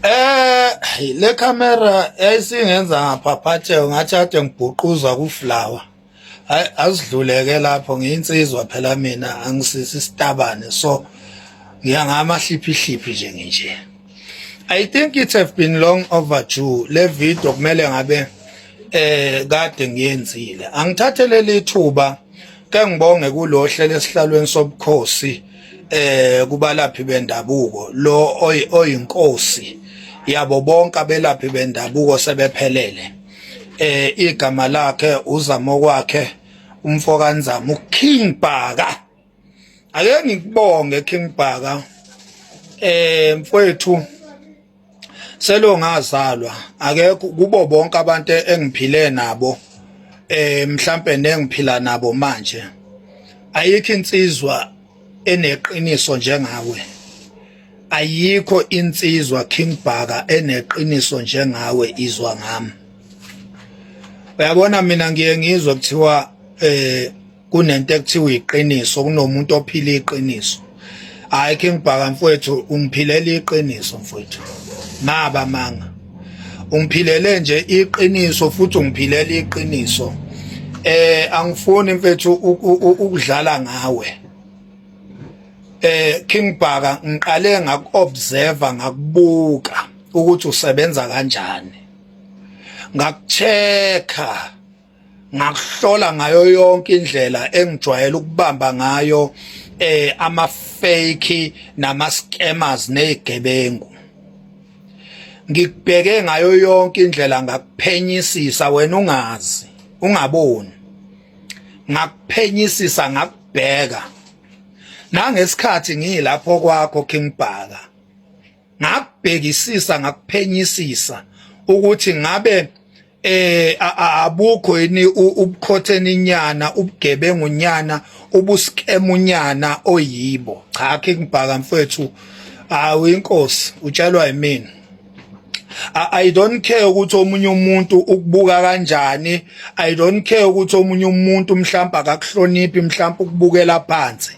Le camera yayisingenza ngaphaphatheka ngathi ade ngibhuquza kuflower. Hayi, azidluleke lapho, ngiyinsizwa phela mina, angisisi isitabane, so ngiya ngamahliphi hliphi nje nginje. I think it have been long overdue le video, kumele ngabe kade ngiyenzile. Angithathe leli thuba ke ngibonge kulohlelo esihlalweni sobukhosi kubalaphi bendabuko, lo oyinkosi yabo bonke abelaphi bendabuko sebephelele, igama lakhe uzamo kwakhe umfokanzama uKing Bhaka. Ake ngikubonge King Bhaka, mfowethu, selo ngazalwa akekho kubo bonke abantu engiphile nabo, mhlambe nengiphila nabo manje, ayikho insizwa eneqiniso njengawe. Ayikho insizwa, King Bhaka, eneqiniso njengawe, izwa ngami. Uyabona, mina ngiye ngizwe kuthiwa kunento ekuthiwa iqiniso, kunomuntu ophila iqiniso. Hayi King Bhaka mfowethu, ungiphilela iqiniso mfowethu, maba manga ungiphilele nje iqiniso futhi ungiphilela iqiniso. Angifuni mfethu ukudlala ngawe, King Bhaka. Ngiqale ngakuobserve, ngakubuka ukuthi usebenza kanjani, ngakuchecka, ngakuhlola ngayo yonke indlela engijwayele ukubamba ngayo ama fake nama scammers nezigebengu. Ngikubheke ngayo yonke indlela, ngakuphenyisisa wena ungazi, ungaboni. Ngakuphenyisisa, ngakubheka nangesikhathi ngilapho kwakho, King Bhaka, ngakubhekisisa, ngakuphenyisisa ukuthi ngabe abukho yini ubukhotheni inyana, ubugebengu nyana, ubuscam nyana oyibo. Cha King Bhaka mfethu, awu inkosi, utshelwa yimina. I don't care ukuthi omunye umuntu ukubuka kanjani, I don't care ukuthi omunye umuntu mhlawumbe akakuhloniphi, mhlawumbe ukubukela phansi.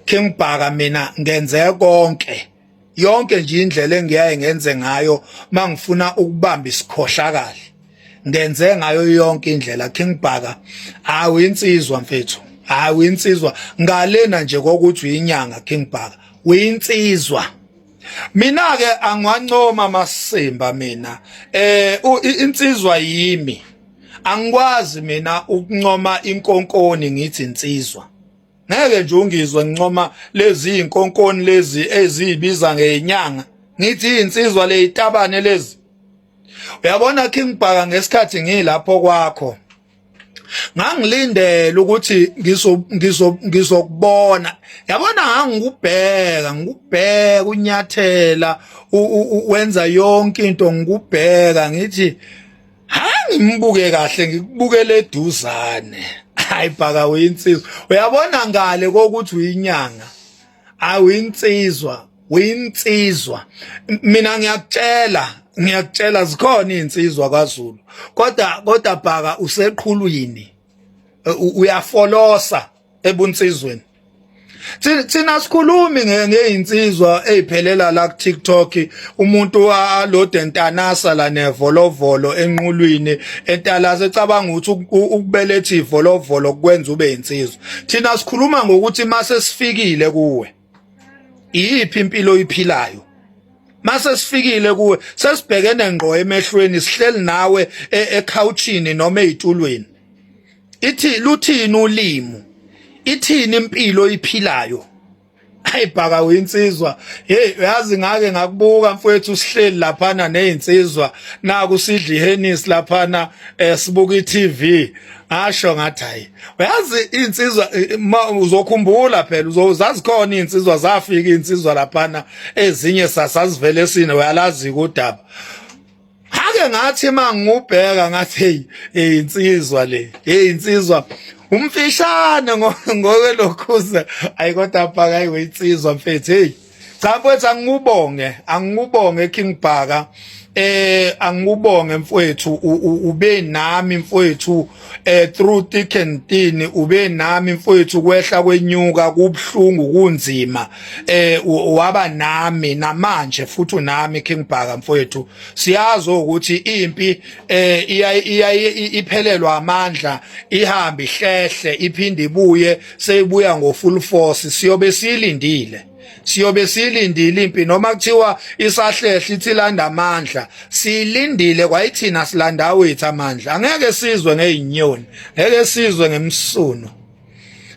King Bhaka, mina ngenze konke, yonke nje indlela engiyaye ngenze ngayo mangifuna ukubamba isikhohlakali, ngenze ngayo yonke indlela. King Bhaka, awu insizwa mfethu, awu insizwa ngalena nje kokuthi uyinyanga. King Bhaka, uyinsizwa. Mina ke angiwancoma amasimba mina, insizwa yimi. Angikwazi mina ukuncoma inkonkoni ngithi insizwa. Ngeke nje ungizwe ngincoma lezi inkonkoni lezi eziyibiza ngenyanga ngithi insizwa leyitabane lezi. Uyabona King Bhaka, ngesikhathi ngilapho kwakho ngangilindele ukuthi ngizo ngizo ngizokubona. Yabona, ngangikubheka, ngikubheka unyathela, wenza yonke into, ngikubheka ngithi ha ngimbuke kahle, ngikubukele eduzane. Hayi Bhaka, uyinsizwa. Uyabona, ngale kokuthi uyinyanga, awinsizwa, uyinsizwa. Mina ngiyakutshela, ngiyakutshela, zikhona izinsizwa kwaZulu, kodwa Bhaka useqhulwini, uyafolosa ebunsizweni. Thina sikhulumi ngeinsizwa eziphelela la ku TikTok, umuntu alode entanasa la nevolovolo enqulwini entalasa, ecabanga ukuthi ukubeletha ivolovolo kwenza ube insizwa. Thina sikhuluma ngokuthi mase sifikile kuwe, iyiphi impilo oyiphilayo? Mase sifikile kuwe, sesibhekene ngqo emehlweni, sihleli nawe ekhawuchini noma ezitulweni, ithi luthini ulimi, ithini impilo oyiphilayo? Hayi Bhaka, uyinsizwa. Hey, uyazi, ngake ngakubuka mfowethu, sihleli laphana nezinsizwa, naku sidla iHennessy laphana, sibuka iTV. Ngasho ngathi hayi, uyazi insizwa, uzokhumbula phela, uzozazi khona insizwa, zafika insizwa laphana ezinye sasazivele sine, uyalazi udaba. Hake ngathi mangubheka ngathi hey, hey insizwa le, hey insizwa, umfishane ngokwelokhuza. Ayi kodwa Bhaka, ayiwe insizwa mfethu, hey. Cha mfowethu, angikubonge, angikubonge King Bhaka. Angikubonge mfowethu, ube nami mfowethu through thick and thin, ube nami mfowethu kwehla kwenyuka, kubhlungu, kunzima, waba nami namanje futhi unami King Bhaka mfowethu. Siyazi ukuthi impi iya iphelelwa amandla, ihambe ihlehle, iphinde ibuye, seyibuya ngo full force. Siyobe silindile, siyobe silindile impi noma kuthiwa isahlehla, ithi landa amandla, silindile. Kwayithina silanda wethu amandla, angeke sizwe ngezinyoni, ngeke sizwe ngemsuno.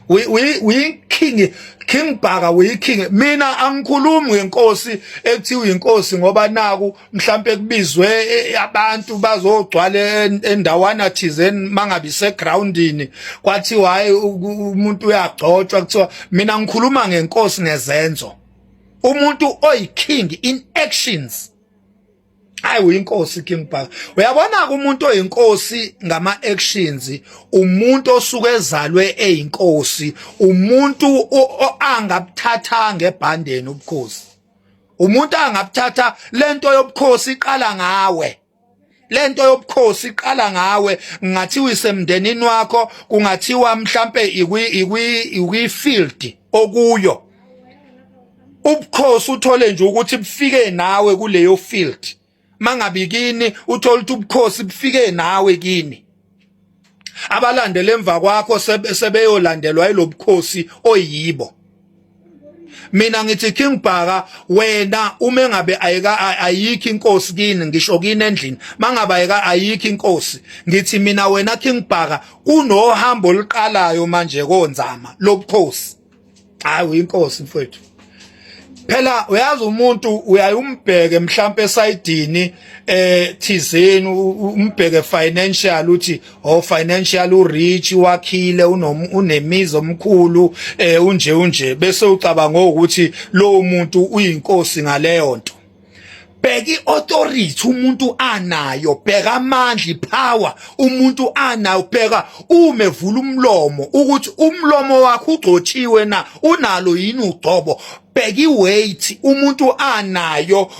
We king, King Bhaka, we king. Mina angikhulumi ngenkosi ekuthiwa inkosi ngoba naku mhlambe kubizwe abantu bazogcwala endawana thizeni, mangabe isegroundini, kwathiwa hayi, umuntu uyagcotshwa kuthiwa. Mina ngikhuluma ngenkosi ngezenzo, umuntu oyi-king in actions. Hayi, uyinkosi King Bhaka. Uyabona umuntu oyinkosi ngama actions, umuntu osuke ezalwe eyinkosi, umuntu angabuthathanga ebhandeni ubukhosi, umuntu angabuthatha. Lento yobukhosi iqala ngawe, lento yobukhosi iqala ngawe. Ngathiwa isemndenini wakho, kungathiwa mhlambe ikwi field okuyo ubukhosi, uthole nje ukuthi bufike nawe kuleyo field. Mangabe kini, uthola ukuthi ubukhosi bufike nawe kini, abalandela emva kwakho sebeyolandelwa yilobukhosi oyibo. Mina ngithi King Bhaka, wena uma engabe ayika ayikho inkosi kini, ngisho kini endlini, mangabe ayika ayikho inkosi, ngithi mina wena King Bhaka kunohambo oluqalayo manje konzama lobukhosi. Hayi, uyinkosi mfowethu. Phela uyazi umuntu uyayumbheke mhlambe esayidini thizeni, umbheke financial, uthi oh, financial urich, wakhile, unemizi omkhulu, unje unje, bese ucabanga ukuthi lo muntu uyinkosi ngaleyo nto. Bheka i-authority umuntu anayo, bheka amandla, ipower umuntu anayo, bheka uma evula umlomo ukuthi umlomo wakhe ugcotshiwe na, unalo yini ugcobo. Bheka iweight umuntu anayo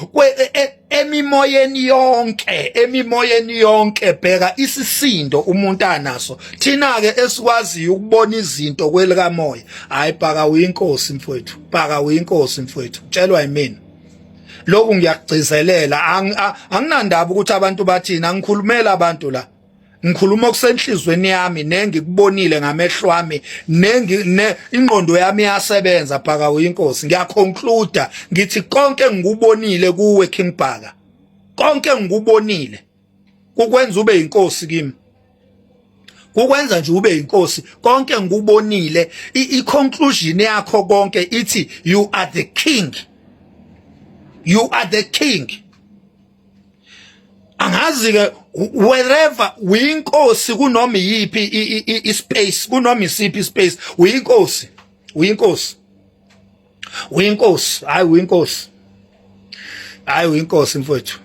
emimoyeni yonke, emimoyeni yonke, bheka isisindo umuntu anaso. Thina ke esikwaziyo ukubona izinto kwelikamoya, hayi Bhaka, uyinkosi mfowethu. Bhaka, uyinkosi mfowethu, tshelwa yimina lokhu, ngiyakugcizelela. Anginandaba ukuthi abantu bathini, angikhulumela abantu la, ngikhuluma okusenhlizweni yami nengikubonile ngamehlo ami, nengi ne ingqondo yami iyasebenza. Bhaka, uyinkosi. Ngiyaconclude ngithi konke engikubonile kuwe King Bhaka, konke engikubonile kukwenza ube inkosi kimi, kukwenza nje ube inkosi. Konke ngikubonile, i-conclusion yakho konke ithi you are the king, you are the king. Angazi ke, wherever uyinkosi, kunoma yipi i-space, kunoma isiphi ispace, uyinkosi, uyinkosi, uyinkosi. Hayi, uyinkosi, hayi, uyinkosi mfowethu.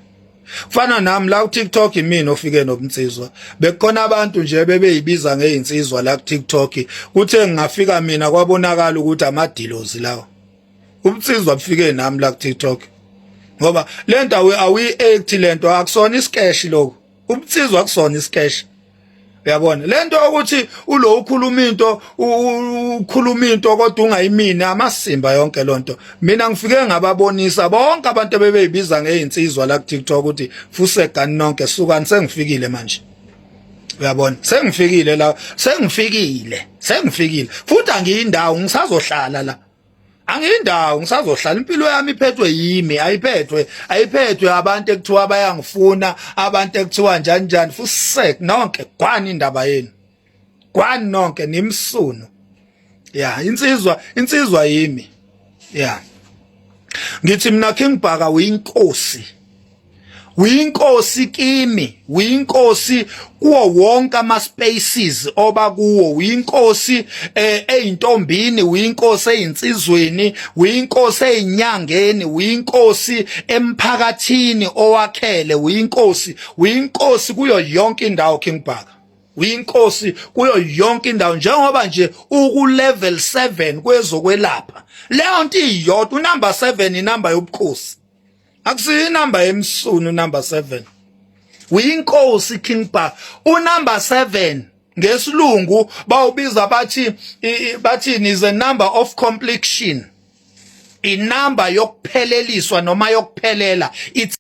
Kufana nami la ku TikTok, imina ofike nobunsizwa. Bekukhona abantu nje bebeyibiza ngeinsizwa la ku TikTok, kuthe ngingafika mina kwabonakala ukuthi amadilozi lawo. Ubunsizwa bufike nami la ku TikTok, ngoba lento awi act, lento akusona iskeshi lokho, ubunsizwa akusona iskeshi. Uyabona lento ukuthi ulo ukhuluma into, ukhuluma into kodwa ungayimini, amasimba yonke lonto. Mina ngifike ngababonisa bonke abantu abebeyibiza ngeinsizwa la ku TikTok ukuthi fusegani nonke, sukani, sengifikile manje. Uyabona, sengifikile la, sengifikile, sengifikile futhi angiyindawo, ngisazohlala la, angiyindawo, ngisazohlala. Impilo yami iphethwe yimi, ayiphethwe, ayiphethwe abantu ekuthiwa bayangifuna, abantu ekuthiwa njani njani. Fusek nonke, gwani indaba yenu, gwani nonke nimsunu. Ya, insizwa, insizwa yimi. Ya, ngithi mina King Bhaka, uyinkosi, uyinkosi kimi, uyinkosi kuwo wonke ama spaces oba kuwo, uyinkosi eyintombini, uyinkosi eyinsizweni, uyinkosi eyinyangeni, uyinkosi emphakathini owakhele, uyinkosi, uyinkosi kuyo yonke indawo King Bhaka. Uyinkosi kuyo yonke indawo, njengoba nje uku level 7 kwezokwelapha. Leyo nto iyodwa, unumber 7 inamba yobukhosi, akusiyo inamba emsunu. Number 7, uyinkosi, King Bhaka. Unumber 7 ngesilungu bawubiza bathi, bathi is a number of completion, inamba yokupheleliswa noma yokuphelela. It's